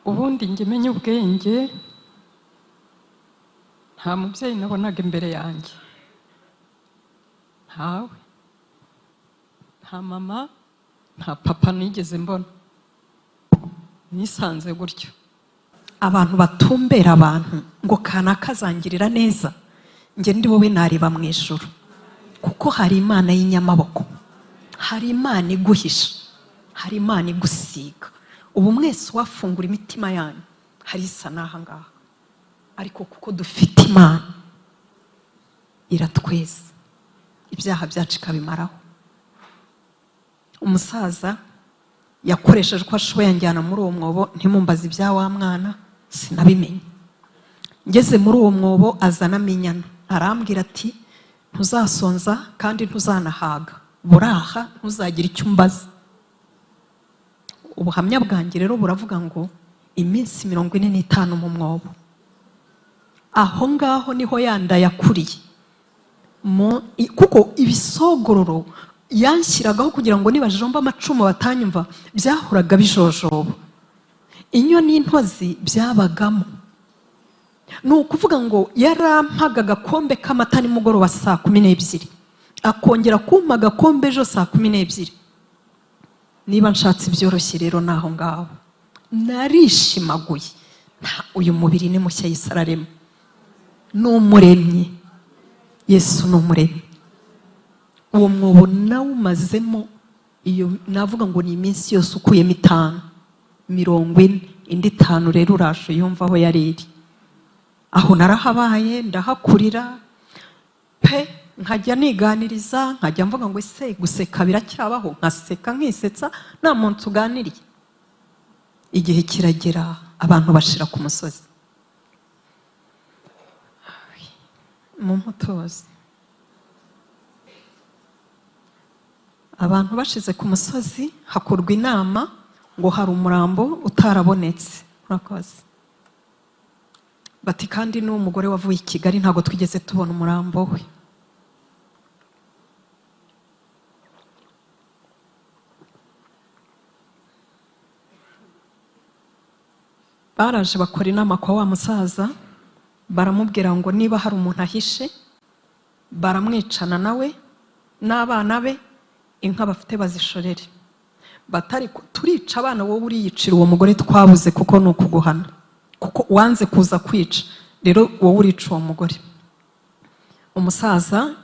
Ubundi njye menye ubwenge, nta mubyeyi nabonaga imbere yanjye, ntawe, nta mama, nta papa nigeze mbona, nisanze gutyo. Abantu batumbera abantu ngo kanaka azangirira neza, njye ndi wowe nareba mu ijuru, kuko hari Imana y'inyamaboko, hari Imana iguhisha, hari Imana igusiga. Ubu mwese wafungura imitima yanyu hari isa n'aha ngaha, ariko kuko dufite Imana iratweza, ibyaha byacu ikabimaraho. Umusaza yakoresheje uko ashoboye anjyana muri uwo mwobo, ntimumbaze ibya wa mwana sinabimenye. Ngeze muri uwo mwobo azanamo inyana, arambwira ati ntuzasonza kandi ntuzanahaga, buraha ntuzagira icyo umbaza. Ubuhamya bwanjye rero buravuga ngo iminsi 45 mu mwobo, aho ngaho niho yanda yakuriye, kuko ibisogororo yanshyiragaho kugira ngo nibajomba amacumu batanyumva byahoraga bijojoba, inyo n'intozi byabagamo. Ni ukuvuga ngo yarampaga agakombe k'amata nimugoroba saa 12, akongera kumpa agakombe ejo saa 12. Niba nshatse ibyoroshye rero naho ngaho narishimaguye, uyu mubiri ni mushya Yesu ararema, ni umuremyi, Yesu ni umuremyi. Uwo mwobo nawumazemo iyo navuga ngo ni iminsi yose ukuyemo 5, 40, indi 5 rero urashe yumva aho yari iri. Aho narahabaye ndahakurira pe, nkajya niganiriza, nkajya mvuga ngo ese guseka biracyabaho, nkaseka nkisetsa nta muntu uganiriye. Igihe kiragera abantu bashira ku musozi mu mutozi. Abantu bashize ku musozi hakorwa inama ngo hari umurambo utarabonetse. Murakoze. Bati kandi n'umugore wavuye i Kigali ntabwo twigeze tubona umurambo we. Baraje bakora inama kwa wa musaza, baramubwira ngo niba hari umuntu ahishe baramwicana nawe n'abana be, inka bafite bazishorere. Batari turica abana, wowe uriyicira uwo mugore twabuze, kuko ni ukuguhana, kuko wanze kuza kwica, rero wowe urica uwo mugore. Umusaza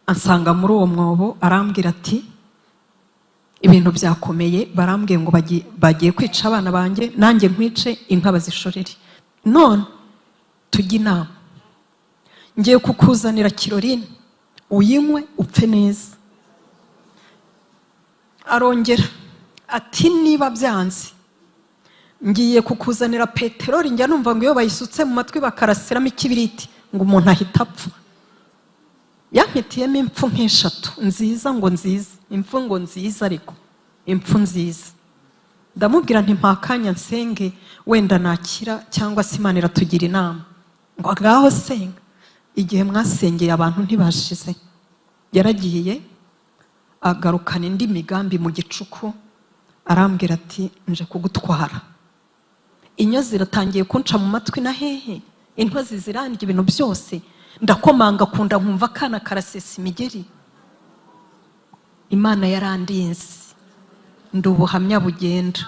ansanga muri uwo mwobo arambwira ati ibintu byakomeye, barambwiye ngo bagiye kwica abana banjye, nanjye nkwice, inka bazishorere. None tujye inama, ngiye kukuzanira kirorine uyinywe upfe neza. Arongera ati niba byanze ngiye kukuzanira peteroli, njya numva ngo iyo bayisutse mu matwi bakarasiramo ikibiriti ngo umuntu ahita apfa. Yampitiyemo impfu nk'eshatu nziza, ngo nziza, impfu ngo nziza, ariko impfu nziza. Ndamubwira nti mpakanya nsenge wenda nakira, cyangwa se Imana iratugira inama. Ngo ngaho senga. Igihe mwasengeye abantu ntibashize, yaragiye agarukana indi migambi mu gicuku, arambwira ati nje kugutwara. Inyo ziratangiye kunca mu matwi na hehe, intozi zirandya ibintu byose, ndakomanga kunda nkumva akana karasesa imigeri. Imana yarandinze, ndi ubuhamya bugenda.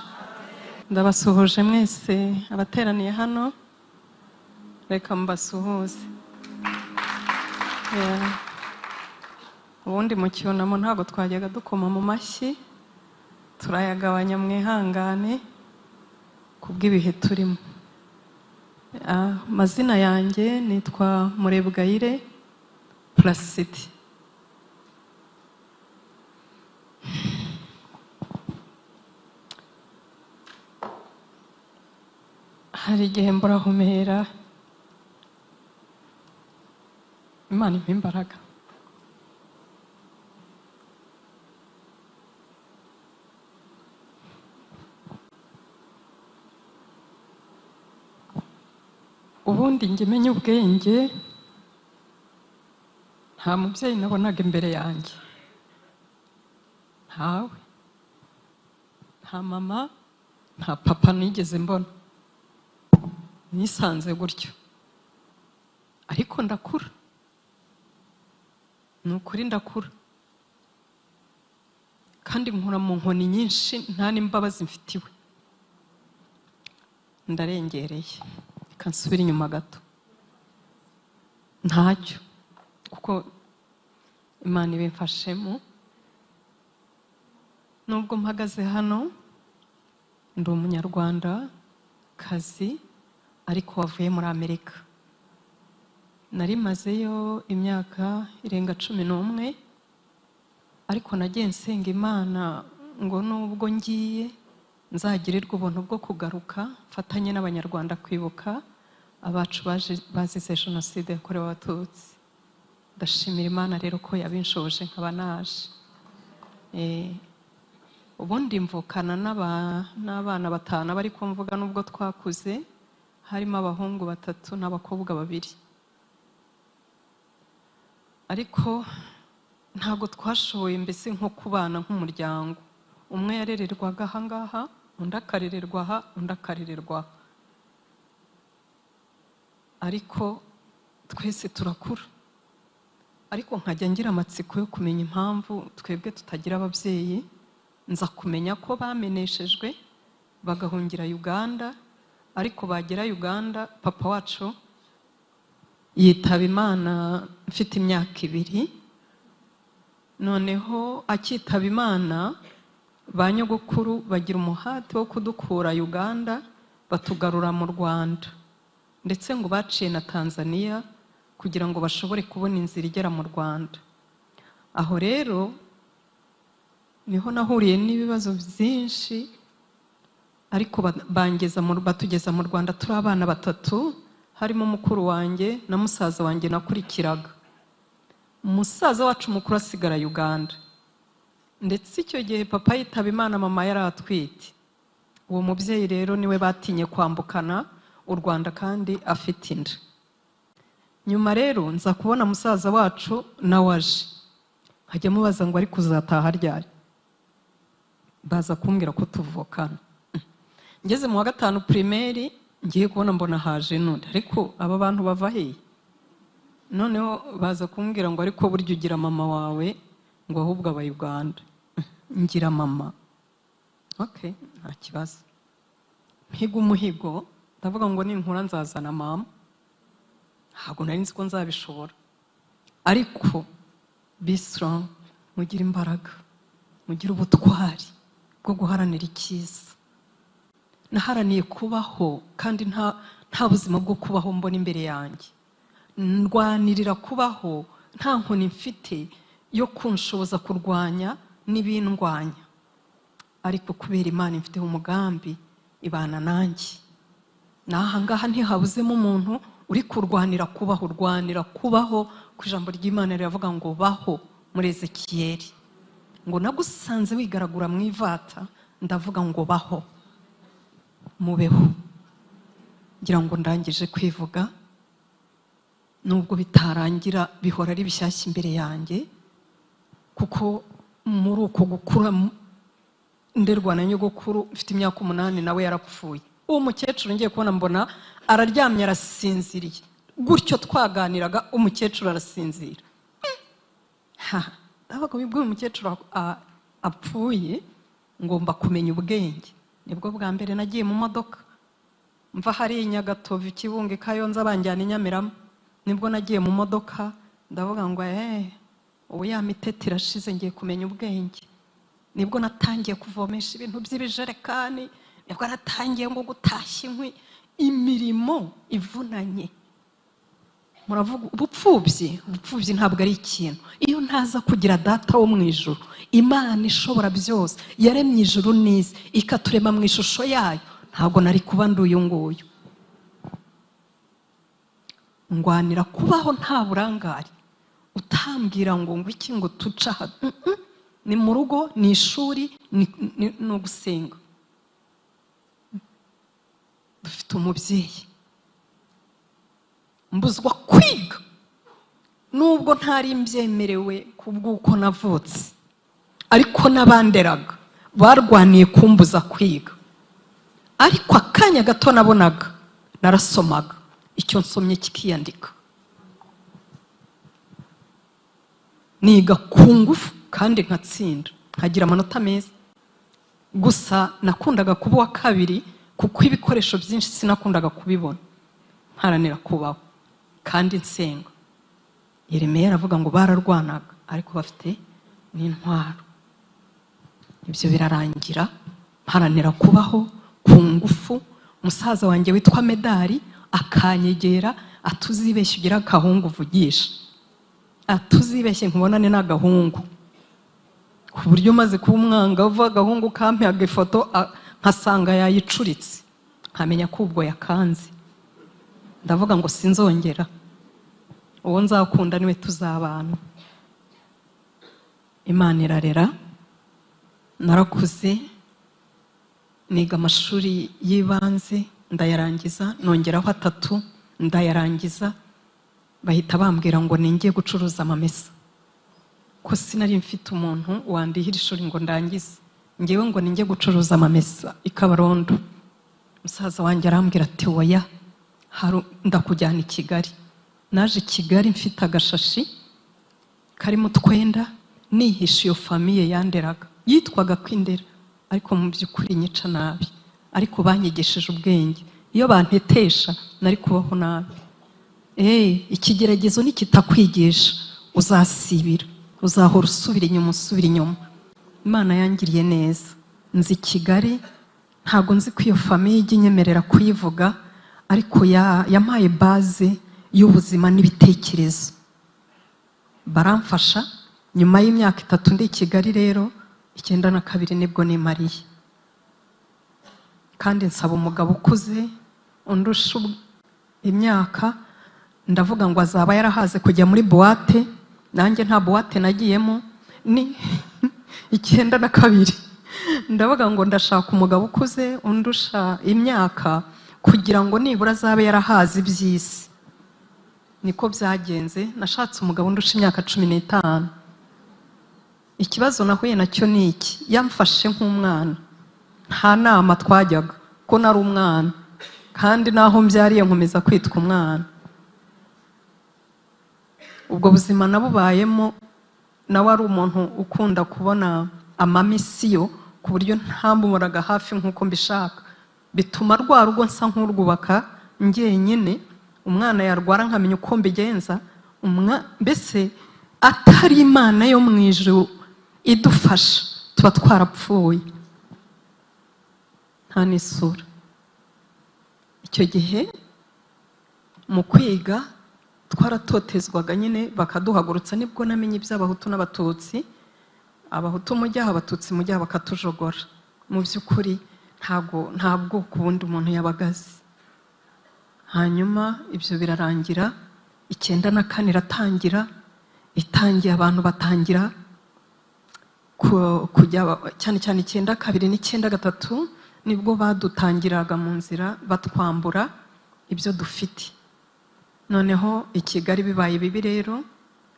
Ndabasuhuje mwese abateraniye hano, reka mbasuhuze. Ubundi mu cyunamo ntabwo twajyaga dukoma mu mashyi, turayagabanya mwihangane kubw'ibihe turimo. Amazina yanjye nitwa Murebwayire Placide. Hari igihe mburahumera, Imana impa imbaraga. Ubundi njye menye ubwenge, nta mubyeyi nabonaga imbere yanjye, ntawe, nta mama, Nta papa nigeze mbona, nisanze gutyo, ariko ndakura, ni ukuri ndakura, kandi nkura mu nkoni nyinshi nta n'imbabazi mfitiwe. Ndarengereye, reka nsubire inyuma gato. Ntacyo, kuko Imana ibimfashemo. Nubwo mpagaze hano ndi umunyarwanda kazi, ariko wavuye muri Amerika. Nari mazeyo imyaka irenga 11, ariko nagiye nsenga Imana ngo nubwo ngiye nzagirirwe ubuntu bwo kugaruka mfatanye n'abanyarwanda kwibuka abacu bazize jenoside yakorewe Abatutsi. Ndashimira Imana rero ko yabinshoboje nkaba naje. Ubundi mvukana n'abana 5 bari kumvuga, nubwo twakuze harimo abahungu 3 n'abakobwa 2, ariko ntago twashoboye mbese nko kubana nk'umuryango. Umwe yarererwaga aha ngaha, undi akarererwa aha, undi akarererwa aha, ariko twese turakura. Ariko nkajya ngira amatsiko yo kumenya impamvu twebwe tutagira ababyeyi. Nza kumenya ko bameneshejwe bagahungira Uganda, ariko bagera Uganda papa wacu yitaba Imana mfite imyaka 2. Noneho akitaba Imana, ba nyogokuru bagira umuhate wo kudukura Uganda batugarura mu Rwanda, ndetse ngo baciye na Tanzania kugira ngo bashobore kubona inzira igera mu Rwanda. Aho rero niho nahuriye n'ibibazo byinshi, ariko batugeza mu Rwanda turi abana 3, harimo mukuru wanjye na musaza wanjye nakurikiraga. Musaza wacu mukuru asigara Uganda, ndetse icyo gihe papa yitaba Imana mama yari atwite. Uwo mubyeyi rero niwe batinye kwambukana u Rwanda kandi afite inda. Nyuma rero nza kubona musaza wacu nawe aje, nkajya mubaza ngo ariko uzataha ryari, baza kumbwira ko tuvukana. Ngeze mu wa 5 primaire ngiye kubona mbona haje n'undi, ariko aba bantu bava hehe? Noneho baza kumbwira ngo ariko burya ugira mama wawe, ngo ahubwo aba Uganda. Ngira mama, okay, nta kibazo. Mpiga umuhigo, ndavuga ngo ninkura nzazana mama. Ntabwo nari nzi ko nzabishobora, ariko be strong, mugire imbaraga, mugire ubutwari bwo guharanira icyiza. Naharaniye kubaho kandi nta buzima bwo kubaho mbona imbere yanjye. Ndwanirira kubaho nta nkoni mfite yo kunshoboza kurwanya n'ibindwanya, ariko kubera Imana imfiteho umugambi ibana nanjye. N'aha ngaha ntihabuzemo umuntu uri kurwanira kubaho. Urwanira kubaho, ku ijambo ry'Imana riravuga ngo baho muri Ezekiyeli, ngo nagusanze wigaragura mu ivata, ndavuga ngo baho, mubeho. Ngira ngo ndangije kwivuga, nubwo bitarangira bihora ari bishyashya imbere yanjye, kuko muri uko gukura nderwa na nyogokuru mfite imyaka 8 nawe yarapfuye. Uwo mukecuru ngiye kubona mbona araryamye arasinziriye, gutyo twaganiraga umukecuru arasinzira. Ndavuga ngo uyu mukecuru apfuye, ngomba kumenya ubwenge. Nibwo bwa mbere nagiye mu modoka mva hari Nyagatovu Kibungo Kayonza banjyana i Nyamirama. Nibwo nagiye mu modoka ndavuga ngo ubu ya mitete irashize, ngiye kumenya ubwenge. Nibwo natangiye kuvomesha ibintu by'ibijerekani, nibwo natangiye ngo gutashya inkwi, imirimo ivunanye. Muravuga ubupfubyi, ubupfubyi ntabwo ari ikintu. Iyo ntaza kugira data wo mu ijuru, Imana ishobora byose, yaremye ijuru n'isi, ikaturema mu ishusho yayo, ntabwo nari kuba ndi uyu nguyu. Ngwanira kubaho nta burangare, utambwira ngo ngo iki ngo tuca aha, ni mu rugo, ni ishuri, ni ugusenga. Dufite umubyeyi. Mbuzwa kwiga nubwo ntari mbyemerewe kubw'uko navutse, ariko n'abanderaga barwaniye kumbuza kwiga. Ariko akanya gato nabonaga narasomaga, icyo nsomye kikiyandika. Niga ku ngufu kandi nkatsinda, nkagira amanota meza. Gusa nakundaga kuba uwa kabiri kuko ibikoresho byinshi sinakundaga kubibona. Mparanira kubaho kandi nsenga. Yeremiya aravuga ngo bararwanaga ariko bafite n'intwaro. Ibyo birarangira, mparanira kubaho ku ngufu. Musaza wanjye witwa Medari akanyegera, atuzibeshye ugira agahungu uvugisha, atuzibeshye nkubonane n'agahungu. Ku buryo maze kuba umwangavu agahungu kampaga ifoto nkasanga yayicuritse, nkamenya ko ubwo yakanze. Ndavuga ngo sinzongera, uwo nzakunda niwe tuzabana. Imana irarera, narakuze, niga amashuri y'ibanze ndayarangiza, nongeraho 3 ndayarangiza. Bahita bambwira ngo ningiye gucuruza amamesa, ko sinari mfite umuntu wandihira ishuri ngo ndangize, ngewe ngo ningiye gucuruza amamesa i Kabarondo. Musaza wanjye arambwira ati oya, ndakujyana i Kigali. Naje i Kigali mfite agashashi karimo utwenda, nihishe iyo famiye yanderaga, yitwaga kwindera ariko mu by'ukuri nyica nabi, ariko banyigesheje ubwenge. Iyo bantetesha nari kubaho nabi. Ikigeragezo nikitakwigisha uzasibira, uzahora usubira inyuma usubira inyuma. Imana yangiriye neza, nzi Kigali, ntago nzi ko iyo famiye ijya inyemerera kuyivuga, ariko yampaye base y'ubuzima n'ibitekerezo, baramfasha. Nyuma y'imyaka 3 ndi i Kigali rero, 92 nibwo nimariye. Kandi nsaba umugabo ukuze undusha imyaka, ndavuga ngo azaba yarahaze kujya muri boîte, nanjye nta boîte nagiyemo, ni 92. Ndavuga ngo ndashaka umugabo ukuze undusha imyaka kugira ngo nibura azabe yarahaze iby'isi. Niko byagenze, nashatse umugabo undusha imyaka 15. Ikibazo nahuye nacyo ni iki, yamfashe nk'umwana, nta nama twajyaga ko nari umwana, kandi naho mbyariye nkomeza kwitwa umwana. Ubwo buzima nabubayemo, nawe ari umuntu ukunda kubona amamisiyo ku buryo ntamubonaga hafi nk'uko mbishaka, bituma rwa rugo nsa nk'urwubaka njyenyine. Umwana yarwara nkamenya uko mbigenza, mbese atari Imana yo mu ijuru idufasha tuba twarapfuye, nta n'isura. Icyo gihe mu kwiga twaratotezwaga nyine, bakaduhagurutsa. Nibwo namenye iby'abahutu n'abatutsi, abahutu mujyaha, abatutsi mujyaha, bakatujogora. Mu by'ukuri nta bwoko bundi umuntu yabagaze. Hanyuma ibyo birarangira, 94 iratangira. Itangiye abantu batangira kujya, cyane cyane 92 n'93 nibwo badutangiraga mu nzira batwambura ibyo dufite. Noneho i Kigali bibaye bibi rero,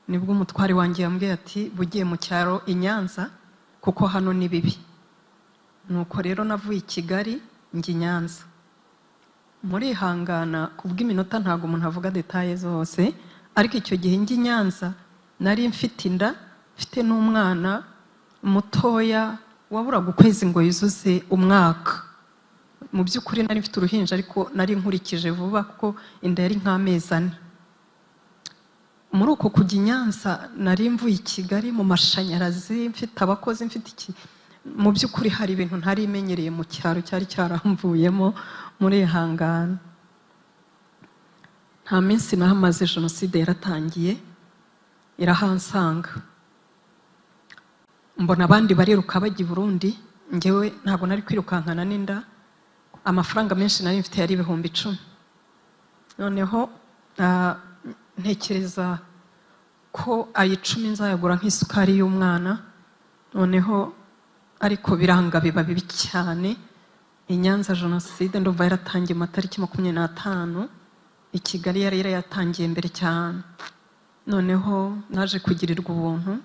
nibwo umutwari wanjye yambwiye ati bugiye mu cyaro i Nyanza kuko hano ni bibi. Nuko rero navuye i Kigali njya i Nyanza. Murihangana kubw'iminota ntago umuntu avuga details zose, ariko icyo gihe njya i Nyanza nari mfite inda, mfite n'umwana mutoya waburaga ukwezi ngo yuzuze umwaka. Mu by'ukuri nari mfite uruhinja ariko nari nkurikije vuba kuko inda yari nk'amezi 4. Muri uko kujya i Nyanza nari mvuye i Kigali mu mashanyarazi, mfite abakozi, mfite iki, mu by'ukuri hari ibintu ntari imenyereye mu cyaro cyari cyaramvuyemo. Murihangana. Nta minsi nahamaze, jenoside yaratangiye irahansanga. Mbona abandi bariruka bajya i Burundi, njyewe ntabwo nari kwirukankana n'inda. Amafaranga menshi nari mfite yari 10,000. Noneho ntekereza ko ayi 10 nzayagura nk'isukari y'umwana. Noneho ariko biranga biba bibi cyane. I Nyanza jenoside ndumva yaratangiye matariki 25, i Kigali yari yaratangiye mbere cyane. Noneho naje kugirirwa ubuntu,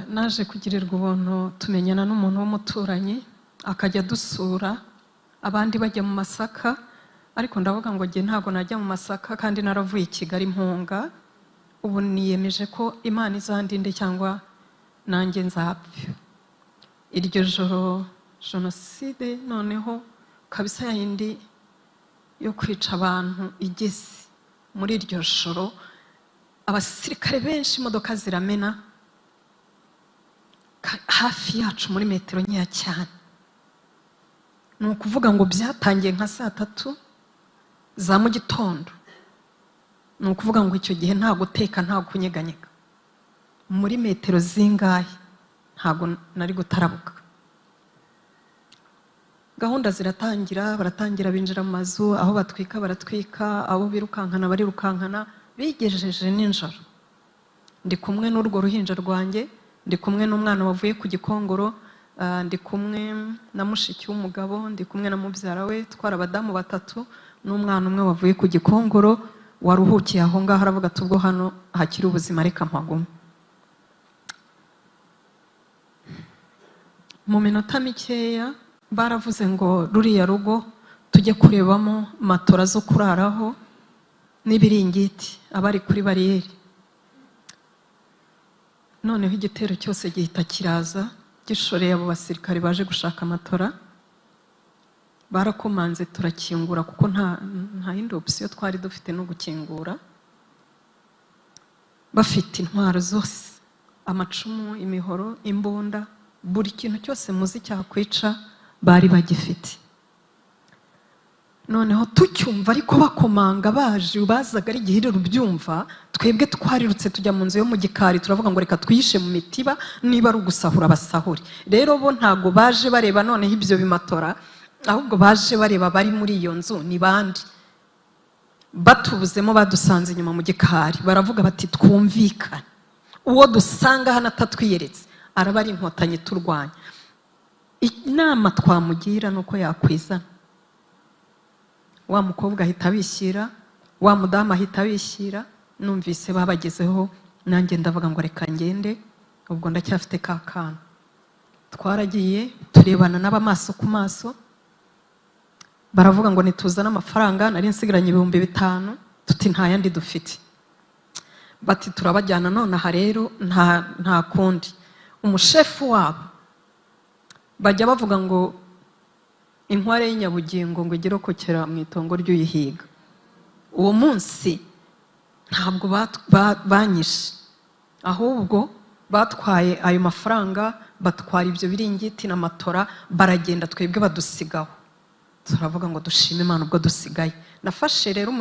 Naje kugirirwa ubuntu tumenyana n'umuntu w'umuturanyi akajya dusura, abandi bajya mu masaka, ariko ndavuga ngo njye ntago najya mu masaka kandi naravuye i Kigali mpunga. Ubu niyemeje ko Imana izandinde cyangwa nanjye nzapfa. Iryo joro jenoside noneho kabisa yindi yo kwica abantu igeze muri iryo joro, abasirikare benshi imodoka ziramena hafi yacu muri metero nkeya cyane. Ni ukuvuga ngo byatangiye nka saa 3 za mu gitondo. Ni ukuvuga ngo icyo gihe nta guteka nta kunyeganyega, muri metero zingahe ntago nari gutarabuka. Gahunda ziratangira, baratangira binjira mu mazu, aho batwika baratwika, abo birukankana barirukankana, bigejeje nijoro. Ndi kumwe n'urwo ruhinja rwanjye, ndi kumwe n'umwana wavuye ku Gikongoro, ndi kumwe na mushiki w'umugabo, ndi kumwe na mubyara we, twara abadamu 3 n'umwana umwe wavuye ku Gikongoro waruhukiye aho ngaho, aravuga ati ubwo hano hakiri ubuzima reka mpagume. Mu minota mikeya baravuze ngo ruriya rugo tujye kurebamo matora zo kuraraho n'ibiringiti abari kuri bariyeri. Noneho igitero cyose gihita kiraza gishoreye abo basirikare baje gushaka amatora. Barakomanze turakingura kuko nta yindi option twari dufite no gukingura. Bafite intwaro zose, amacumu, imihoro, imbunda, buri kintu cyose muzi cyakwica bari bagifite. Noneho tucyumva ariko bakomanga baje, bazaga ari igihiriro ubyumva, twebwe twarirutse tujya mu nzu yo mu gikari, turavuga ngo reka twihishe mu mitiba niba ari ugusahura basahuri. Rero bo ntago baje bareba noneho ibyo bimatora, ahubwo baje bareba bari muri iyo nzu ni bandi. Batubuzemo badusanze inyuma mu gikari, baravuga bati twumvikane, uwo dusanga hano atatwiyeretse araba ari inkotanyi turwanya. Inama twamugira nuko yakwizana. Wa mukobwa ahita abishyira, wa mudamu ahita abishyira. Numvise babagezeho nanjye ndavuga ngo reka ngende, ubwo ndacyafite ka kana. Twaragiye turebana n'abamaso ku maso, baravuga ngo nituzane amafaranga, nari nsigaranye 5000, tuti nta yandi dufite. Bati turabajyana nonaha rero nta kundi. Umushefu wabo bajya bavuga ngo inkware y'inyabugingo ngo igirokokera mu itongo ry'uyihiga. Uwo munsi ntabwo banyishe, ahubwo batwaye ayo mafaranga, batwara ibyo biringiti na matora, baragenda twebwe badusigaho. Turavuga ngo dushime Imana ubwo dusigaye. Nafashe rero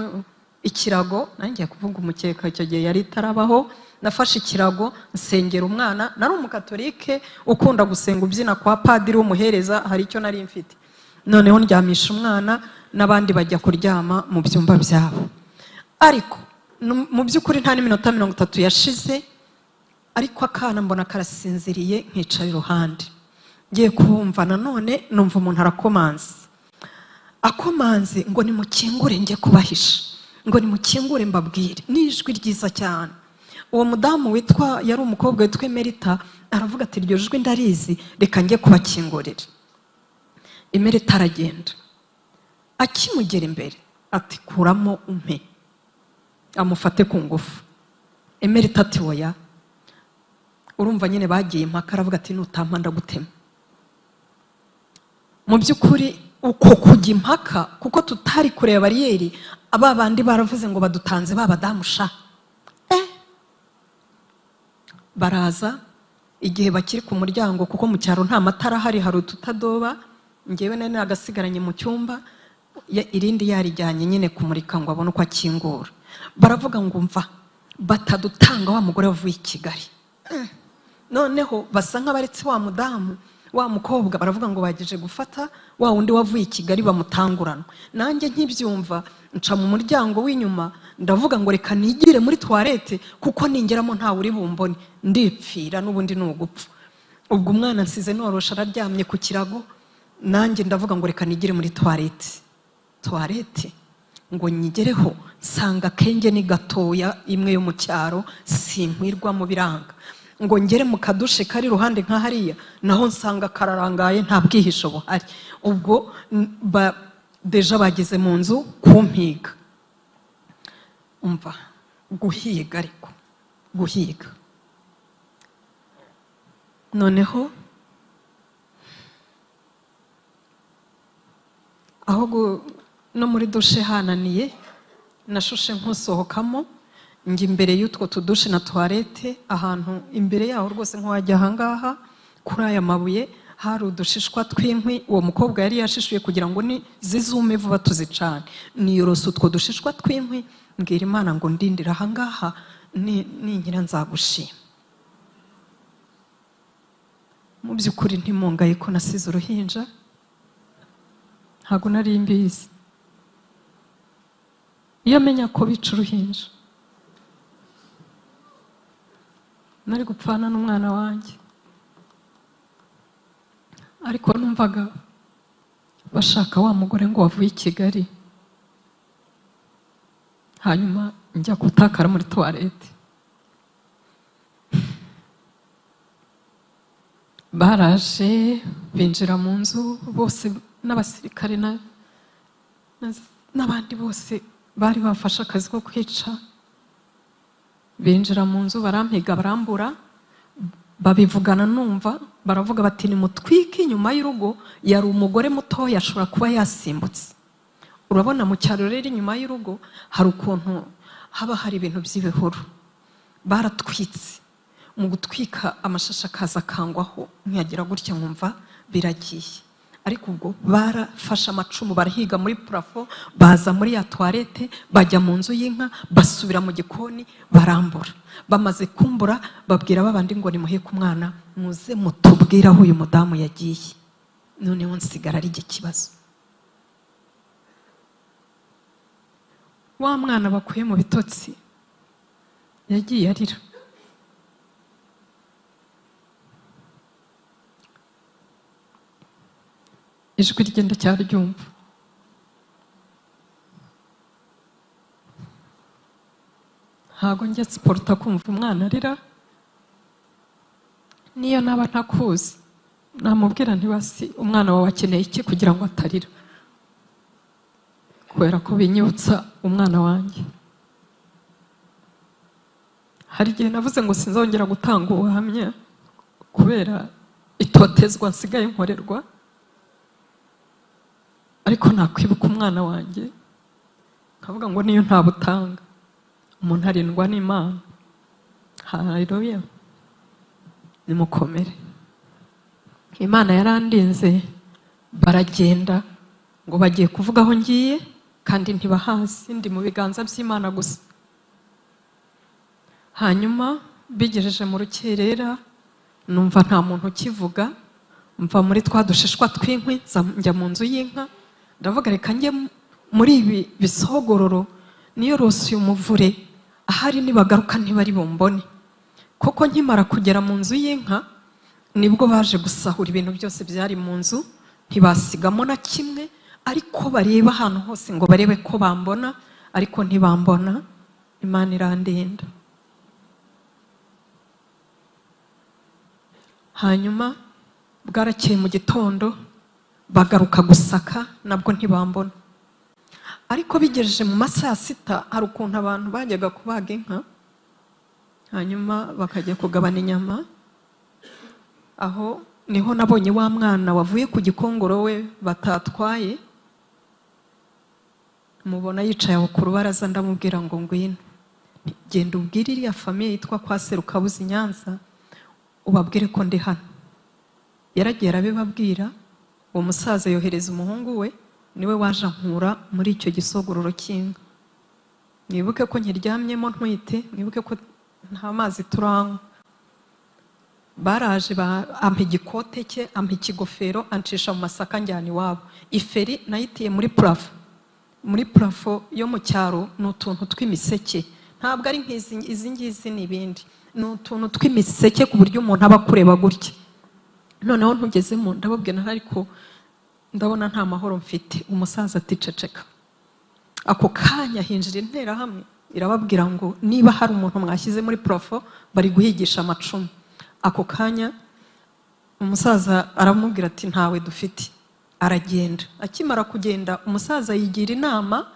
ikirago, nangiye kuvuga umukeka icyo gihe yari itarabaho, nafashe ikirago nsengera umwana. Nari umukatolike ukunda gusenga ubyina kwa padiri w'umuhereza, hari icyo nari mfite. Noneho ndyamisha umwana n'abandi bajya kuryama mu byumba byabo. Ariko mu by'ukuri nta n'iminota 30 yashize, ariko akana mbona karasinziriye, nkicara iruhande. Ngiye kumva nanone numva umuntu arakomanze, akomanze ngo nimukingure njye kubahisha, ngo nimukingure mbabwire, n'ijwi ryiza cyane. Uwo mudamu witwa, yari umukobwa witwa Emerita, aravuga ati iryo jwi ndarizi, reka njye kubakingurira. Emerita aragenda, akimugera imbere ati kuramo umpe, amufate ku ngufu. Emerita ati oya. Urumva nyine bagiye impaka, aravuga ati nutampa ndagutema. Mu by'ukuri uko kujya impaka, kuko tutari kureba bariyeri, aba bandi baravuze ngo badutanze babadamu sha. Baraza igihe bakiri ku muryango, kuko mu cyaro nta matara hari, hari ututadoba. Njyewe nari nagasigaranye mu cyumba, irindi yarijyanye nyine kumurika ngo abone uko akingura. Baravuga ngo mva batadutanga wa mugore wavuye i Kigali. Noneho basa nk'abaretse wa mudamu wa mukobwa, baravuga ngo bageje gufata wa wundi wavuye i Kigali bamutanguranwa. Nanjye nkibyumva nca mu muryango w'inyuma, ndavuga ngo reka nigire muri toilette kuko ningeramo nta uri bumbone, ndipfira n'ubundi nugupfa. Ubwo umwana nsize norosha araryamye ku kirago, nanjye ndavuga ngo reka nigire muri toilette. Toilette ngo nyigereho nsanga kenge ni gatoya imwe yo mu cyaro, sinkwirwa mu biranga. ngo ngere mu kadushe kari iruhande nka hariya, naho nsanga kararangaye nta bwihisho buhari. Ubwo deja bageze mu nzu kumpiga. Umva guhiga, ariko guhiga. Noneho aho no muri dushe hananiye, nashushe nkusohokamo njya imbere y'utwo tudushe na toilette, ahantu imbere yaho rwose nk'uwajya ahangaha kuri aya mabuye hari udushishwa tw'inkwi uwo mukobwa yari yashishuye kugira ngo ni zizume vuba tuzicane. Niyorose utwo dushishwa tw'inkwi, mbwira Imana ngo ndindira ahangaha ninkira nzagushima. Mu by'ukuri ntimungaye ko nasize uruhinja, ntabwo nari mbizi. Iyo menya ko bica uruhinja nari gupfana n'umwana wanjye, ariko numvaga bashaka wa mugore ngo wavuye i Kigali. Hanyuma njya gutakara muri toilette. Baraje binjira mu nzu bose, n'abasirikare n'abandi bose bari bafashe akazi ko kwica. Binjira mu nzu barampiga barambura, babivugana numva baravuga bati nimutwike inyuma y'urugo. Yari umugore mutoya ashobora kuba yasimbutse. Urabona mu cyaro rero inyuma y'urugo hari ukuntu haba hari ibintu by'ibihuru. Baratwitse, mu gutwika amashashi akaza akangwaho, nkiyagira gutya nkumva biragiye. Ariko ubwo barafashe amacumu barahiga muri plafond, baza muri ya toilette, bajya mu nzu y'inka, basubira mu gikoni barambura. Bamaze kumbura babwira babandi ngo nimuheke umwana muze mutubwire aho uyu mudamu yagiye. Noneho nsigara ari ikibazo. Wa mwana bakuye mu bitotsi yagiye arira. Ijwi rye ndacyaryumva. Ntabwo njya siporuta kumva umwana arira, niyo naba ntakuzi namubwira ntibasi umwana wawe akeneye iki kugira ngo atarira, kubera ko binyibutsa umwana wanjye. Hari igihe navuze ngo sinzongera gutanga ubuhamya kubera itotezwa nsigaye nkorerwa, ariko nakwibuka umwana wanjye nkavuga ngo niyo ntabutanga umuntu arindwa n'Imana. Haleluya, nimukomere. Imana yarandinze. Baragenda ngo bagiye kuvuga aho ngiye, kandi ntibahazi, ndi mu biganza by'Imana gusa. Hanyuma bigejeje mu rukerera numva nta muntu ukivuga, mva muri twa dushishwa tw'inkwi njya mu nzu y'inka. Ndavuga reka njye muri ibi bisogororo niyorose uyu muvure, ahari nibagaruka ntibari bumbone. Koko nkimara kugera mu nzu y'inka nibwo baje gusahura ibintu byose byari mu nzu, ntibasigamo na kimwe, ariko bareba ahantu hose ngo barebe ko bambona, ariko ntibambona. Imana irandinda. Hanyuma bwarakeye mu gitondo bagaruka gusaka, nabwo ntibambona. Ariko bigejeje mu masaha 6 hari ukuntu abantu bajyaga kubaga inka hanyuma bakajya kugabana inyama. Aho niho nabonye wa mwana wavuye ku Gikongoro we batatwaye, mubona yicaye aho ku rubaraza. Ndamubwira ngo ngwino, genda ubwire iriya famiye yitwa kwa Serukabuzi Nyanza, ubabwire ko ndi hano. Yaragiye arabibabwira. Uwo musaza yohereza umuhungu we, niwe waje ankura muri icyo gisogororo cy'inka. Mwibuke ko nkiryamyemo ntwite, mwibuke ko nta mazi turanywa. Baraje ampa igikote cye, ampa ikigofero, ancisha mu masaka njyana iwabo. Iferi nayitiye muri plafo. Muri plafo yo mu cyaro ni utuntu tw'imiseke, ntabwo ari nk'izi izi ngizi n'ibindi, ni utuntu tw'imiseke ku buryo umuntu aba akureba gutya. Noneho ntugezemo ndababwira ariko ndabona nta mahoro mfite. Umusaza ati ceceka. Ako kanya hinjira interahamwe irababwira ngo niba hari umuntu mwashyize muri plafo bari guhigisha amacumu. Ako kanya umusaza aramubwira ati ntawe dufite. Aragenda. Akimara kugenda umusaza yigira inama,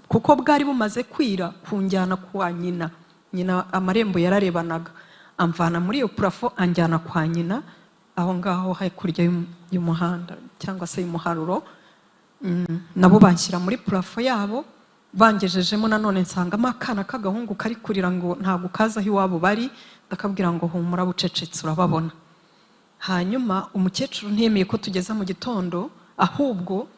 kuko bwari bumaze kwira, kunjyana kwa nyina. Nyina amarembo yararebanaga, amvana muri iyo plafo anjyana kwa nyina aho ngaho hakurya y'umuhanda cyangwa se y'umuharuro. Nabo banshyira muri plafo yabo, bangejejemo nanone nsangamo akana k'agahungu kari kurira ngo ntabwo kaza aho iwabo bari, ndakabwira ngo humura bucecetse urababona. Hanyuma umukecuru ntiyemeye ko tugeza mu gitondo, ahubwo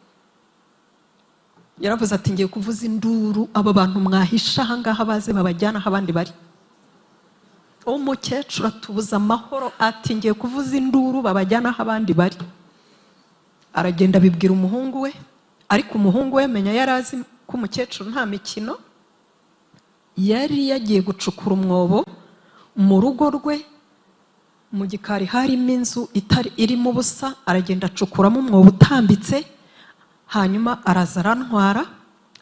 yaravuze ati ngiye kuvuza induru aba bantu mwahisha aha ngaha baze babajyana aho abandi bari. Umukecuru atubuza amahoro ati ngiye kuvuza induru babajyana aho abandi bari. Aragenda abibwira umuhungu we, ariko umuhungu we menya yari azi ko umukecuru nta mikino, yari yagiye gucukura umwobo mu rugo rwe mu gikari harimo inzu itari irimo ubusa, aragenda acukuramo umwobo utambitse, hanyuma araza arantwara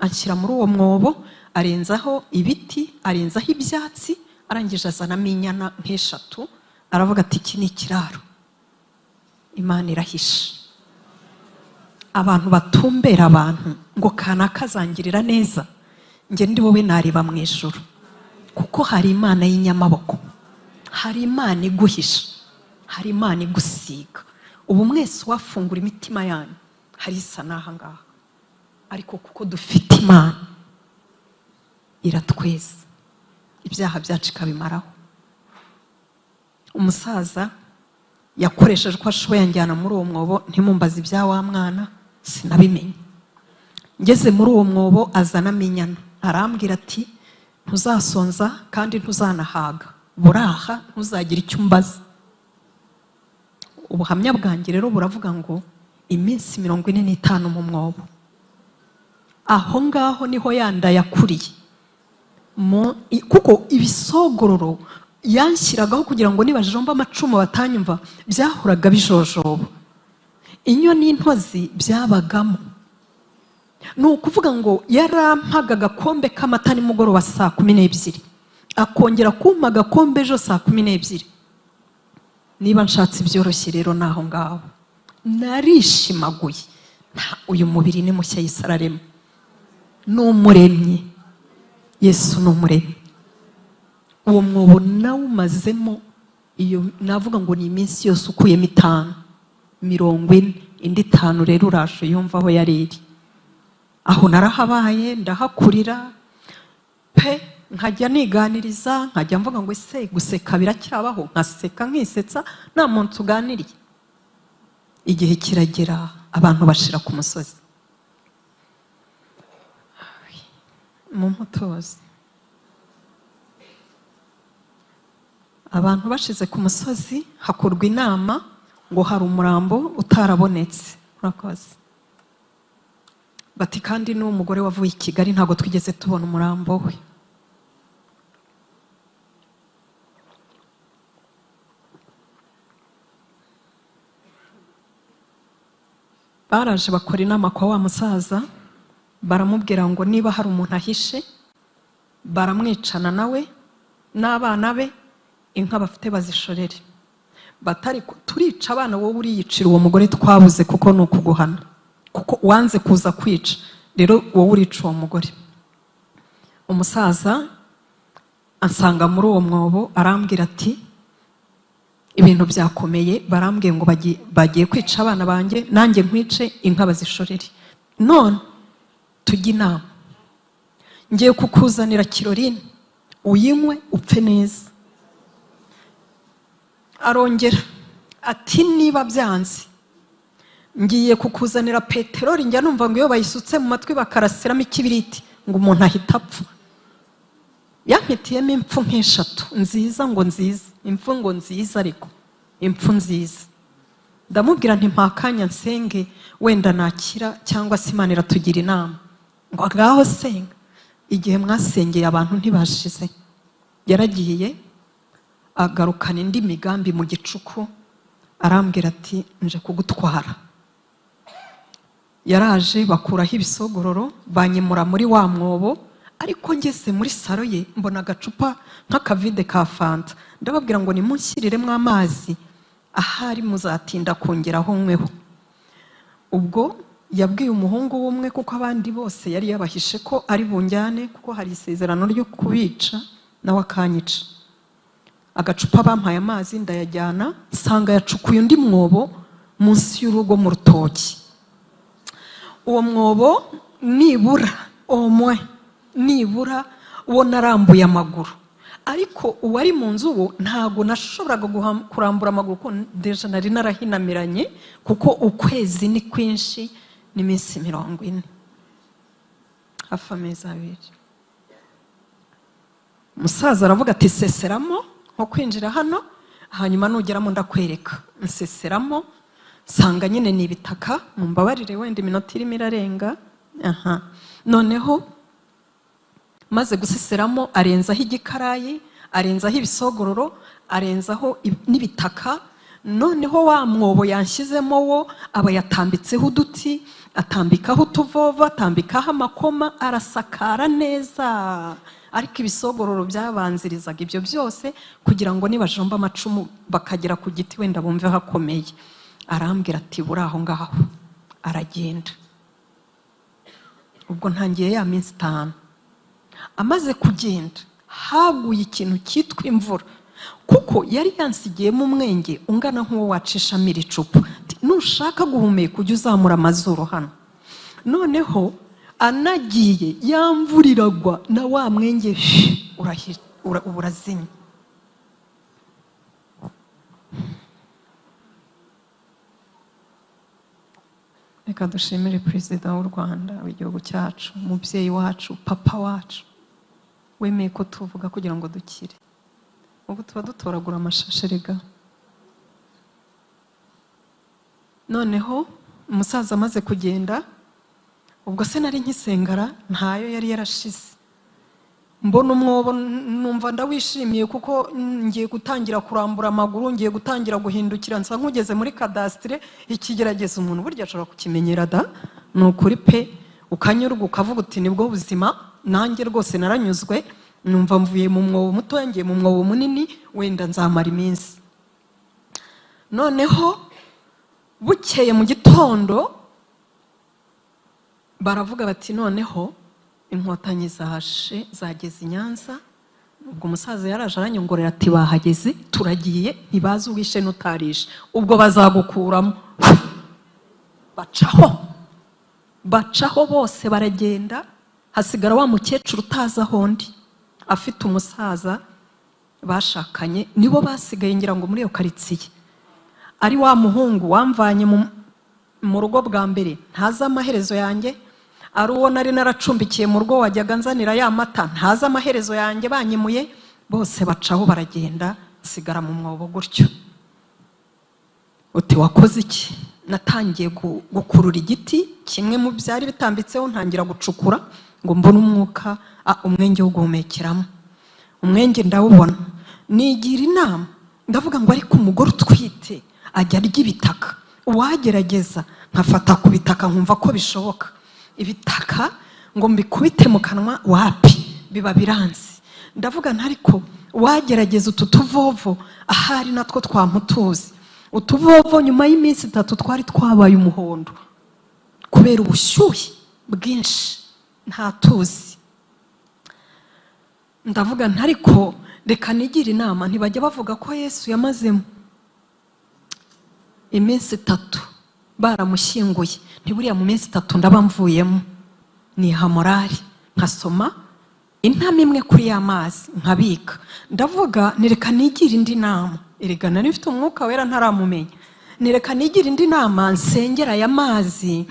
anshyira muri uwo mwobo, arenzaho ibiti, arenzaho ibyatsi, arangije azanamo inyana nk'eshatu, aravuga ati iki ni ikiraro. Imana irahisha. Abantu batumbera abantu ngo kanaka azangirira neza, njye ndi wowe nareba mu ijuru, kuko hari Imana y'inyamaboko, hari Imana iguhisha, hari Imana igusiga. Ubu mwese wafungura imitima yanyu hari isa n'aha ngaha, ariko kuko dufite Imana iratweza, ibyaha byacu ikabimaraho. Umusaza yakoresheje uko ashoboye anjyana muri uwo mwobo, ntimumbaze ibya wa mwana sinabimenye. Ngeze muri uwo mwobo azanamo inyana, arambwira ati ntuzasonza kandi ntuzanahaga, buraha ntuzagira icyo umbaza. Ubuhamya bwanjye rero buravuga ngo iminsi 45 mu mwobo, aho ngaho niho yanda yakuriye, kuko ibisogororo yanshyiragaho kugira ngo nibajomba amacumu batanyumva byahoraga bijojoba, inyo n'intozi byabagamo. Ni ukuvuga ngo yarampaga agakombe k'amata nimugoroba saa 12, akongera kumpa agakombe ejo saa 12. Niba nshatse ibyoroshye rero naho ngaho narishimaguye, uyu mubiri ni mushya Yesu ararema, ni umuremyi, Yesu ni umuremyi. Uwo mwobo nawumazemo iyo navuga ngo ni iminsi yose ukuyemo 5, 40, indi 5 rero uraje yumva aho yari iri. Aho narahabaye ndahakurira pe, nkajya niganiriza, nkajya mvuga ngo ese guseka biracyabaho, nkaseka nkisetsa nta muntu tuganiriye. Igihe kiragera abantu bashira ku musozi mu mutozi. Abantu bashize ku musozi hakorwa inama ngo hari umurambo utarabonetse. Murakoze. Bati kandi n'uwo mugore wavuye i Kigali ntabwo twigeze tubona umurambo we. Baraje bakora inama kwa wa musaza, baramubwira ngo niba hari umuntu ahishe baramwicana nawe n'abana be, inka bafite bazishorere. Batari turica abana wowe uriyicira uwo mugore twabuze, kuko ni ukuguhana, kuko wanze kuza kwica, rero wowe urica uwo mugore. Umusaza ansanga muri uwo mwobo arambwira ati ibintu byakomeye, barambwiye ngo bagiye kwica abana banjye, nanjye nkwice, inka bazishorere. None tujye inama, ngiye kukuzanira kirorine uyinywe upfe neza. Arongera ati niba byanze ngiye kukuzanira peteroli, njya numva ngo iyo bayisutse mu matwi bakarasiramo ikibiriti ngo umuntu ahita apfa. Yampitiyemo impfu nk'eshatu nziza, ngo nziza, impfu ngo nziza, ariko impfu nziza. Ndamubwira nti mpakanya nsenge wenda nakira, cyangwa se Imana iratugira inama. Ngo ngaho senga. Igihe mwasengeye abantu ntibashize. Yaragiye agarukana indi migambi mu gicuku, arambwira ati nje kugutwara. Yaraje bakuraho ibisogororo, banyimura muri wa mwobo, Ariko ngeze muri saro ye mbona agacupa nk'akavide ka fanta, ndababwira ngo nimunshyiriremo amazi ahari muzatinda kongeraho nkweho. Ubwo yabwiye umuhungu w'umwe, kuko abandi bose yari yabahishe ko ari bunjyane, kuko hari isezerano ryo kubica nawe akanyica. Agacupa bampaye amazi ndayajyana, nsanga yacukuye undi mwobo munsi y'urugo mu rutoki. Uwo mwobo nibura omwe nibura uwo narambuye amaguru, ariko uwari mu nzu wo ntago nashoboraga kurambura amaguru kuko deja nari narahinamiranye, kuko ukwezi ni kwinshi n'iminsi 40, hafi amezi 2. Umusaza aravuga ati seseramo nko kwinjira hano, hanyuma nugeramo ndakwereka. Nseseramo nsanga nyine ni ibitaka, mumbabarire wenda iminota irimo irarenga. Aha, noneho maze guseseramo arenzaho igikarayi, arenzaho ibisogororo, arenzaho n'ibitaka. Noneho wa mwobo yanshyizemo wo aba yatambitseho uduti, atambikaho utuvova, atambikaho amakoma, arasakara neza. Ariko ibisogororo byabanzirizaga ibyo byose kugira ngo nibajomba amacumu bakagera ku giti wenda bumve hakomeye. Arambwira ati buri aho ngaho, aragenda. Ubwo ntangiye ya minsi 5. Amaze kugenda haguye ikintu cyitwa imvura, kuko yari yansigiyemo umwenge ungana nk'uwo wacishamo iri cupa. Nushaka guhumeka ujye uzamura amazuru hano. Noneho anagiye yamvura iragwa na wa mwenge urazimye. Reka dushimire Perezida w'u Rwanda w'igihugu cyacu, umubyeyi wacu, papa wacu, wemeye ko tuvuga kugira ngo dukire. Ubu tuba dutoragura amashashi rega. Noneho umusaza amaze kugenda, ubwo se nari nkisengara ntayo yari yarashize. Mbona umwobo numva ndawishimiye, kuko ngiye gutangira kurambura amaguru, ngiye gutangira guhindukira, nsa nkugeze muri kadasitire. Ikigerageza umuntu burya ashobora kukimenyera da, ni ukuri pe, ukanyurwa ukavuga uti nibwo buzima, nanjye rwose naranyuzwe, numva mvuye mu mwobo muto ngiye mu mwobo munini, wenda nzamara iminsi. Noneho bukeye mu gitondo baravuga bati noneho inkotanyi zashe zageze i Nyanza. Ubwo umusaza yaraje aranyongorera ati bahageze turagiye, ntibazi uwishe n'utarishe, ubwo bazagukuramo. Bacaho bose baragenda, hasigara wa mukecuru utazi aho ndi, afite umusaza bashakanye, nibo basigaye ngira ngo muri iyo karitsiye. Ari wa muhungu wamvanye mu rugo bwa mbere ntazi amaherezo yanjye, ari uwo nari naracumbikiye mu rugo wajyaga nzanira ya mata ntazi amaherezo yanjye, banyimuye bose bacaho baragenda, sigara mu mwobo gutyo. Uti wakoze iki? Natangiye gukurura igiti kimwe mu byari bitambitseho, ntangira gucukura ngo mbone umwuka, umwenge wo guhumekeramo. Umwenge ndawubona, nigira inama ndavuga ngo ariko umugore utwite ajya arya ibitaka, uwagerageza nkafata ku bitaka nkumva ko bishoboka. Ibitaka ngo mbikubite mu kanwa wapi, biba biranze. Ndavuga ntariko wagerageza utu tuvovo ahari natwo twamutuzi. Utuvovo nyuma y'iminsi 3 twari twabaye umuhondo kubera ubushyuhe bwinshi, nta tuzi. Ndavuga ntariko reka nigira inama, ntibajya bavuga ko Yesu yamazemo iminsi 3 baramushyinguye, ntiburiya mu minsi 3 ndaba mvuyemo. Niha morali nkasoma intama imwe kuri ya mazi nkabika. Ndavuga nireka nigira indi nama, erega nari mfite umwuka wera ntaramumenya, nireka nigira indi nama nsengera aya mazi,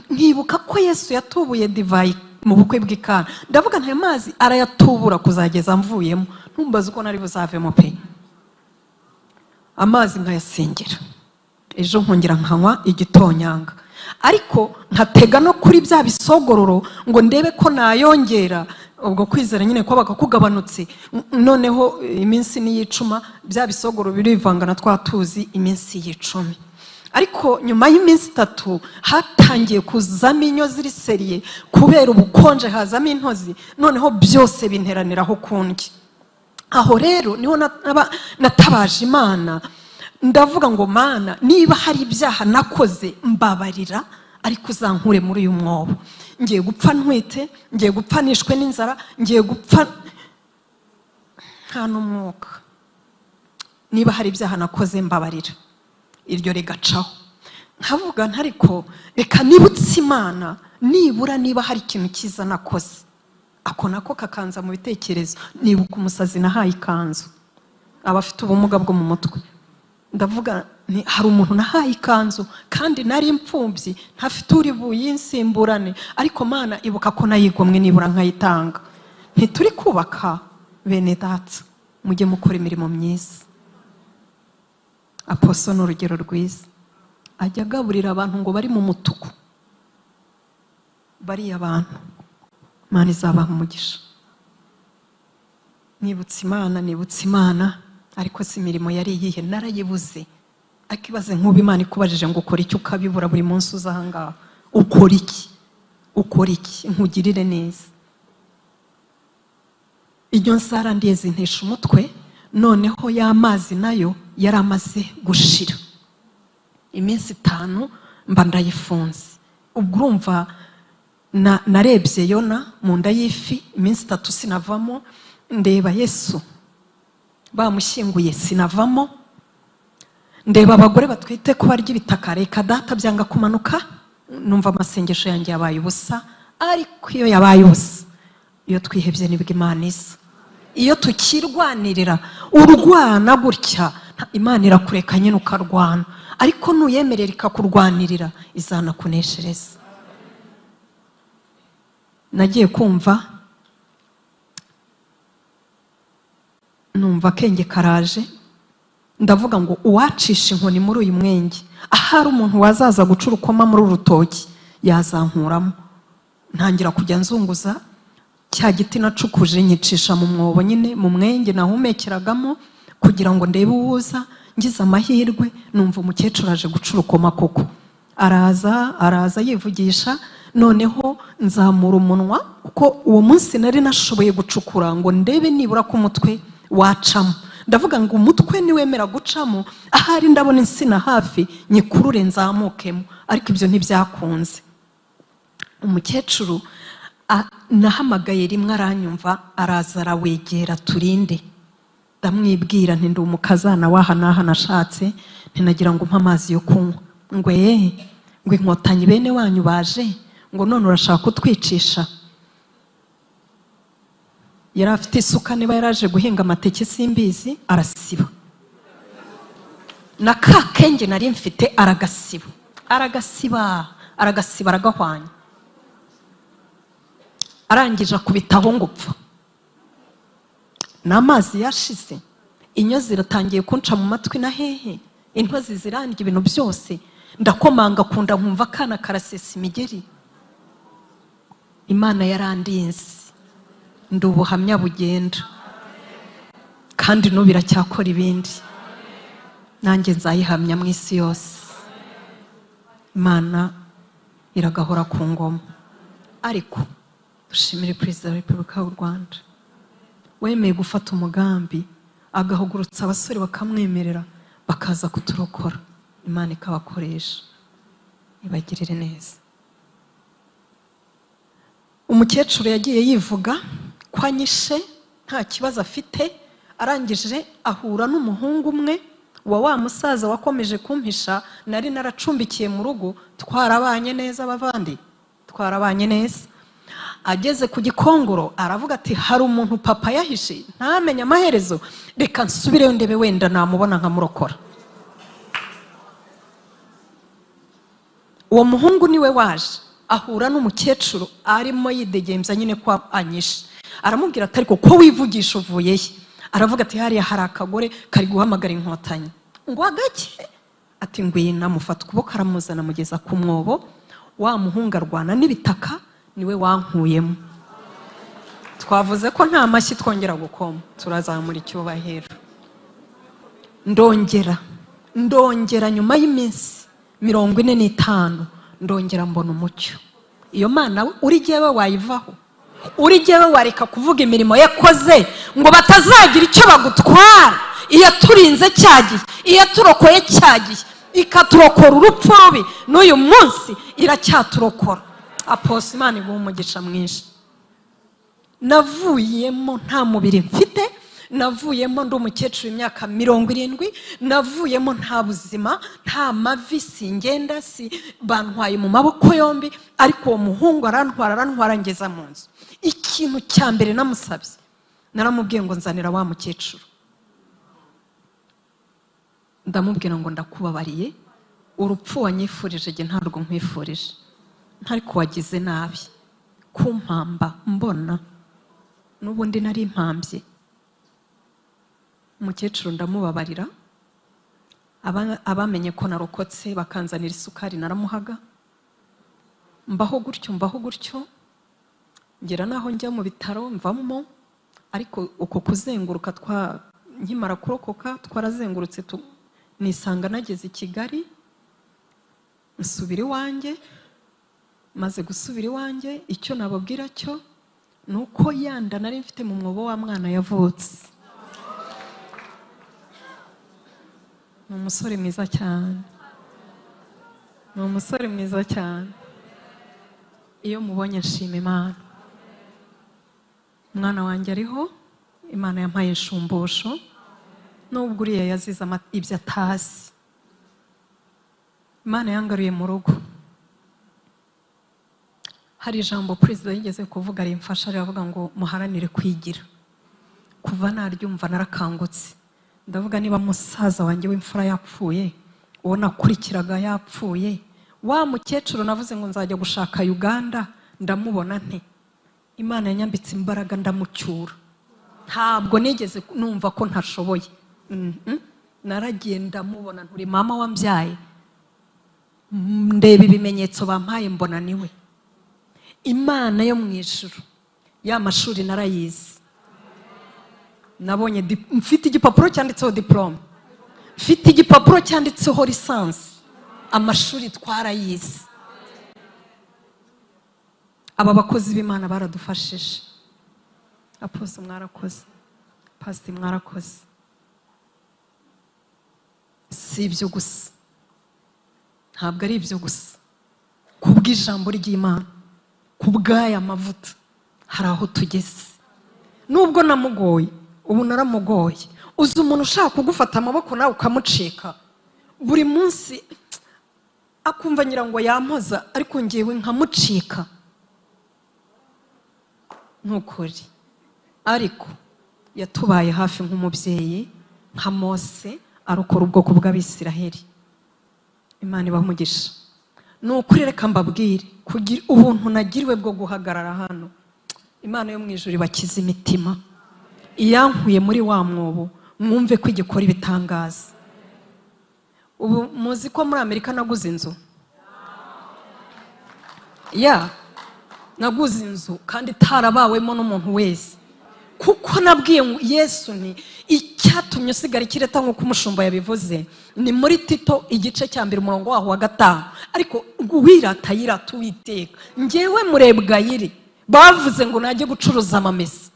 nkibuka ko Yesu yatubuye divayi mu bukwe bw'Ikana. Ndavuga nta mazi arayatubura kuzageza mvuyemo, ntumbaze uko nari buzavemo pe. Amazi nkayasengera, ejo nkongera nkanywa igitonyanga, ariko nkatega no kuri bya bisogororo ngo ndebe ko nayongera. Ubwo kwizera nyine kwabaga kugabanutse, noneho iminsi n'iyicuma bya bisogororo birivanga na twatuzi iminsi y'icumi. Ariko nyuma y'iminsi 3 hatangiye kuzamo inyo ziri seriye, kubera ubukonje hazamo intozi, noneho byose binteraniraho kundya. Aho rero niho natabaje Imana, ndavuga ngo Mana, niba hari ibyaha nakoze mbabarira, ariko uzankure muri uyu mwobo. Ngiye gupfa ntwite, ngiye gupfa nishwe n'inzara, ngiye gupfa nta n'umwuka. Niba hari ibyaha nakoze mbabarira, iryo rigacaho. Nkavuga ntariko reka nibutse Imana, nibura niba hari ikintu cyiza nakoze. Ako nako kakanza mu bitekerezo, nibuka umusazi nahaye ikanzu, abafite ubumuga bwo mu mutwe. Ndavuga nti hari umuntu nahaye ikanzu kandi nari imfubyi, ntafite uri buyinsimburane, ariko Mana ibuka ko nayigomwe nibura nkayitanga. Ntituri kubaka bene data, mujye mukora imirimo myiza. Aposo ni urugero rwiza, ajya agaburira abantu ngo bari mu mutuku, bariya abantu Imana izabaha umugisha. Nibutse Imana, nibutse Imana, ariko si imirimo yari iyihe, narayibuze. Akibaze nk'ubu Imana ikubajije ngo ukora iki ukabibura buri munsi uza aha ngaha, ukora iki, ukora iki, nkugirire neza. Iryo nsara ndiye zintesha umutwe, noneho y'amazi nayo yari amaze gushira. Iminsi 5 mba ndayifunze. Ubwo urumva narebye Yona mu nda y'ifi, iminsi 3 sinavamo, ndeba Yesu bamushyinguye sinavamo, ndeba abagore batwite ko barya ibitaka, reka data byanga kumanuka, numva amasengesho yanjye yabaye ubusa. Ariko iyo yabaye ubusa, iyo twihebye nibwo Imana iza. Iyo tukirwanirira urwana gutya, Imana irakureka nyine ukarwana, ariko nuyemerera ikakurwanirira izanakuneshereza. Nagiye kumva numva akenge karaje, ndavuga ngo uwacisha inkoni muri uyu mwenge, ahari umuntu wazaza guca urukoma muri urutoki yazankuramo. Ntangira kujya nzunguza cya giti nacukuje, nyicisha mu mwobo nyine mu mwenge nahumekeragamo kugira ngo ndebe uwuza. Ngize amahirwe numva umukecuru aje guca urukoma koko, araza araza yivugisha. Noneho nzamura umunwa, kuko uwo munsi nari nashoboye gucukura ngo ndebe nibura ko umutwe wacamo. Ndavuga ngo umutwe niwemera gucamo, ahari ndabona insina hafi nyikurure nzamukemo, ariko ibyo ntibyakunze. Umukecuru nahamagaye rimwe aranyumva, araza arawegera turinde. Ndamwibwira nti ndi umukazana waha naha nashatse, ntinagira ngo umpe amazi yo kunywa. Ngo ngo inkotanyi bene wanyu baje, ngo none urashaka kutwicisha. Yari afite isuka, niba yaraje guhinga amateke simbizi, arasiba. Na ka kenge nari mfite aragasiba, aragasiba, aragasiba, aragahwanya. Arangije akubitaho ngo upfa. N'amazi yashize, inyo ziratangiye kunca mu matwi na hehe, intozi zirandya ibintu byose. Ndakomanga kunda nkumva akana karasesa imigeri. Imana yarandinze, ndi ubuhamya bugenda, kandi n'ubu iracyakora ibindi, nanjye nzayihamya mu isi yose. Imana iragahora ku ngoma. Ariko dushimire Perezida wa Repubulika y'u Rwanda wemeye gufata umugambi, agahugurutsa abasore bakamwemerera bakaza kuturokora. Imana ikabakoresha, ibagirire neza. Umukecuru yagiye yivuga ko anyishe nta kibazo afite, arangije ahura n'umuhungu umwe wa musaza wakomeje kumpisha, nari naracumbikiye mu rugo, twarabanye neza abavandi, twarabanye neza. Ageze ku Gikongoro aravuga ati hari umuntu papa yahishe ntamenye amaherezo, reka nsubireyo ndebe wenda namubona nkamurokora. Uwo muhungu niwe waje ahura n'umukecuru arimo yidegembya nyine ko anyishe. Aramubwira ati ariko ko wivugisha uvuye he? Aravuga ati hariya hari akagore kari guhamagara inkotanyi. Ngo agake? Ati ngwino. Amufata ukuboko aramuzana amugeza ku mwobo. Wa muhungu arwana n'ibitaka, niwe wankuyemo. Twavuze ko nta mashyi twongera gukoma, turazamura icyubahiro. Ndongera nyuma y'iminsi 45 ndongera mbona umucyo. Iyo Mana uri jyewe wayivaho, uri jyewe wareka kuvuga imirimo yakoze ngo batazagira icyo bagutwara. Iyo turinze cyagiye, iyo turokoye cyagiye, ikaturokora urupfu rubi, n'uyu munsi iracyaturokora. Aposo Imana iguha umugisha mwinshi. Navuyemo nta mubiri mfite, navuyemo ndi umukecuru imyaka 70, navuyemo nta buzima, nta mavi, singenda, si bantwaye mu maboko yombi, ariko uwo muhungu arantwara ngeza mu nzu. Ikintu cya mbere namusabye, naramubwiye ngo nzanira wa mukecuru. Ndamubwira ngo ndakubabariye, urupfu wanyifurije jye ntabwo nkwifurije, ariko wagize nabi kumpamba mbona n'ubundi nari impambye. Umukecuru ndamubabarira, abamenye ko narokotse bakanzanira isukari naramuhaga. Mbaho gutyo ngera naho njya mu bitaro mvamo, ariko uko kuzenguruka nkimara kurokoka twarazengurutse, nisanga nageze i Kigali, nsubira iwanjye. Maze gusubira iwanjye, icyo nababwira cyo nuko yanda nari mfite mu mwobo wa mwana yavutse. Ni umusore mwiza cyane, ni umusore mwiza cyane. Iyo mubonye nshima Imana. Umwana wanjye ariho, Imana yampaye inshumbusho, nubwo uriya yazize ibyo atazi. Imana yangaruye mu rugo. Hari ijambo perezida yigeze kuvuga rimfasha, riravuga ngo muharanire kwigira. Kuva naryumva narakangutse, ndavuga niba musaza wanjye w'imfura yapfuye, uwo nakurikiraga yapfuye, wa mukecuru navuze ngo nzajya gushaka Uganda, ndamubona nte? Imana yanyambitse imbaraga ndamucyura. Ntabwo nigeze numva ko ntashoboye. Naragiye ndamubona, nturi mama wambyaye, ndeba ibimenyetso bampaye mbona niwe. Imana yo mu ijuru, ya mashuri narayizi. Nabonye mfite igipapuro cyanditseho diplome, mfite igipapuro cyanditseho lisansi, amashuri twarayizi. Aba bakozi b'Imana baradufashije. Aposo mwarakoze, Pastor mwarakoze. Si ibyo gusa, ntabwo ari ibyo gusa, kubw'ijambo ry'Imana, kubw'aya mavuta hari aho tugeze. Nubwo namugoye, ubu naramugoye. Uzi umuntu ushaka kugufata amaboko nawe ukamucika buri munsi, akumva ngira ngo yampoza, ariko ngewe nkamucika. Nukuri ariko yatubaye hafi nk'umubyeyi, nka Mose arokora ubwoko bw'Abisiraheli. Imana ibamugisha. Nukuri reka mbabwire, kugira ubuntu nagiriwe bwo guhagarara hano, Imana yo mu ijuru ibakiza imitima. Iyankuye muri wa mwobo, mwumve ko igikora ibitangaza. Ubu muzi ko muri Amerika naguze inzu. Ya, naguze inzu kandi itarabawemo n'umuntu wese. Kuko nabwiye Yesu nti icyatumye usigara ikireta nk'uko umushumba yabivuze, ni muri Tito igice cya mbere umurongo waho wa 5. Ariko wirata yirata Uwiteka. Njyewe murebwayiri bavuze ngo najye gucuruza amamesa.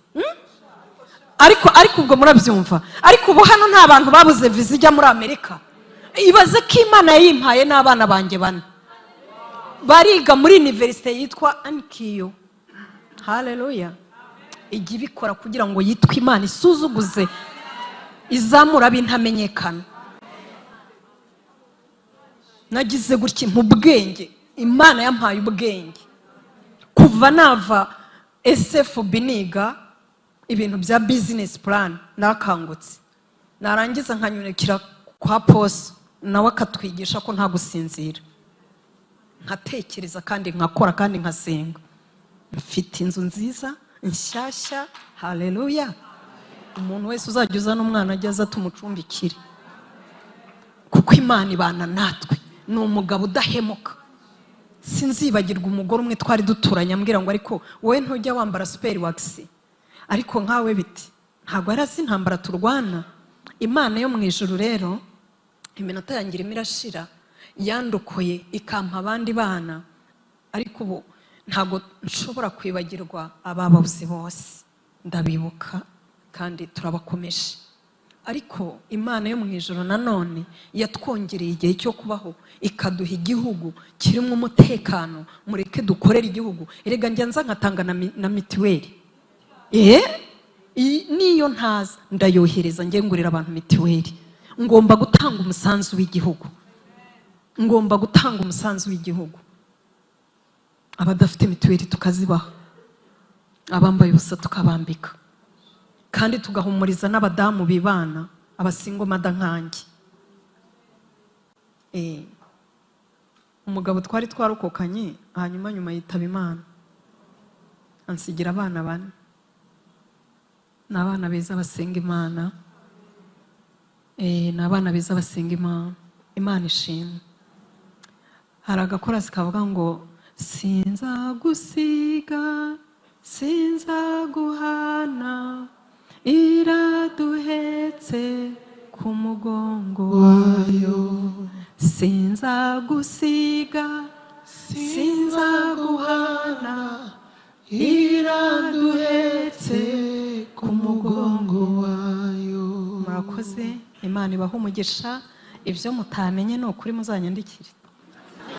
Ariko ubwo murabyumva. Ariko ubu hano nta bantu babuze viza ijya muri Amerika. Ibaze ko Imana yayimpaye n'abana banjye bane bariga muri universite yitwa Ankiyo. Haleluya. Ijya ibikora kugira ngo yitwe Imana isuzuguze, izamura ab'intamenyekana. Nagize gutya mu bwenge, Imana yampaye ubwenge. Kuva nava SFB niga ibintu bya business plan nakangutse. Narangiza nkanyunikira kwa Poso, nawe akatwigisha ko nta gusinzira. Nkatekereza kandi nkakora kandi nkasenga. Mfite inzu nziza nshyashya. Haleluya. Umuntu wese uzajya uzana umwana ajya aza tumucumbikire, kuko Imana ibana natwe. Ni umugabo udahemuka. Sinzibagirwa umugore umwe twari duturanye ambwira ngo ariko wowe ntujya wambara super wax, ariko nkawe biti ntabwo arazi intambara turwana. Imana yo mu ijuru rero, iminota yanjye irimo irashira. Yandokoye ikampa abandi bana, ariko ubu ntabwo nshobora kwibagirwa abababuze bose, ndabibuka kandi turabakomeje. Ariko Imana yo mu ijuru nanone yatwongereye igihe cyo kubaho, ikaduha igihugu kirimo umutekano. Mureke dukorere igihugu. Erega njya nza nkatanga na mitiweli, niyo ntaza ndayohereza, njye ngurira abantu mitiweli. Ngomba gutanga umusanzu w'igihugu, ngomba gutanga umusanzu w'igihugu. Abadafite mitiweli tukazibaha, abambaye ubusa tukabambika, kandi tugahumuriza n'abadamu bibana, abasingomada nkanjye. Umugabo twari twarokokanye, hanyuma nyuma yitaba Imana, ansigira abana bane. Ni abana beza basenga Imana. Ni abana beza basenga Imana. Imana ishimwe. Hari agakorasi kavuga ngo sinzagusiga, sinzaguhana, iraduhetse ku mugongo wayo. Sinzagusiga, sinzaguhana, iraduhetse ku mugongo wayo. Murakoze, Imana ibahe umugisha. Ibyo mutamenye ni ukuri muzanyandikire.